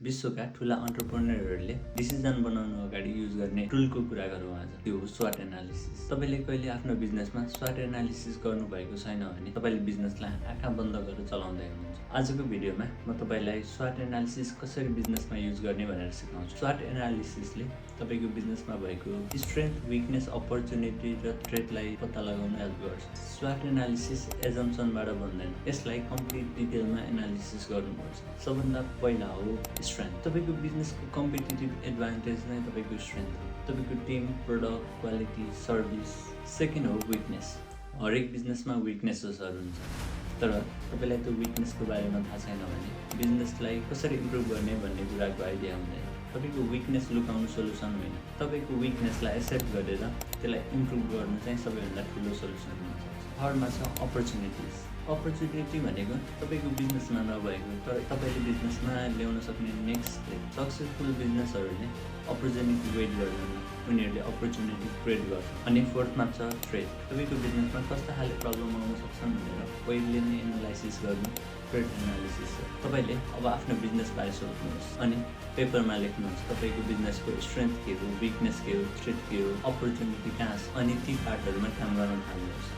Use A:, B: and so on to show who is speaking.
A: विश्वका ठुला एन्टरप्रेन्योरहरूले डिसिजन बनाउनु अगाडि युज गर्ने टुलको कुरा गरौँ आज। त्यो हो SWOT एनालिसिस। तपाईँले कहिले आफ्नो बिजनेसमा SWOT एनालिसिस गर्नुभएको छैन भने तपाईँले बिजनेसलाई आँखा बन्द गरेर चलाउँदै हुनुहुन्छ। आजको भिडियोमा म तपाईँलाई SWOT एनालिसिस कसरी बिजनेसमा युज गर्ने भनेर सिकाउँछु। SWOT एनालिसिसले तपाईँको बिजनेसमा भएको स्ट्रेन्थ, विकनेस, अपर्च्युनिटी र थ्रेटलाई पत्ता लगाउन हेल्प गर्छ। SWOT एनालिसिस एजम्पसनबाट बन्दैन, यसलाई कम्प्लिट डिटेलमा एनालिसिस गर्नुपर्छ। सबभन्दा पहिला हो स्ट्रेन्थ। तपाईँको बिजनेसको कम्पिटिटिभ एडभान्टेज नै तपाईँको स्ट्रेन्थ हो। तपाईँको team, product, quality, service. Second हो विकनेस। हरेक बिजनेसमा विकनेसेसहरू हुन्छ, तर तपाईँलाई त्यो विकनेसको बारेमा थाहा छैन भने बिजनेसलाई कसरी इम्प्रुभ गर्ने भन्ने कुराको आइडिया हुँदैन। तपाईँको विकनेस लुकाउनु सोल्युसन होइन, तपाईँको विकनेसलाई एक्सेप्ट गरेर त्यसलाई इम्प्रुभ गर्नु चाहिँ सबैभन्दा ठुलो सोल्युसन हुन्छ। थर्डमा छ अपर्च्युनिटिज। अपर्च्युनिटी भनेको तपाईँको बिजनेसमा नभएको तर तपाईँले बिजनेसमा ल्याउन सक्ने नेक्स्ट स्टेप। सक्सेसफुल बिजनेसहरूले अपर्च्युनिटी वेट गर्दैन, उनीहरूले अपर्च्युनिटी क्रिएट गर्छ। अनि फोर्थमा छ थ्रेट। तपाईँको बिजनेसमा कस्तो खाले प्रब्लम आउन सक्छन् भनेर पहिले नै एनालाइसिस गर्नु थ्रेट एनालिसिस हो। तपाईँले अब आफ्नो बिजनेसबारे सोच्नुहोस् अनि पेपरमा लेख्नुहोस् तपाईँको बिजनेसको स्ट्रेन्थ के हो, विकनेस के हो, थ्रेट के हो, अपर्च्युनिटी कहाँ छ, अनि ती पार्टहरूमा काम गर्न थाल्नुहोस्।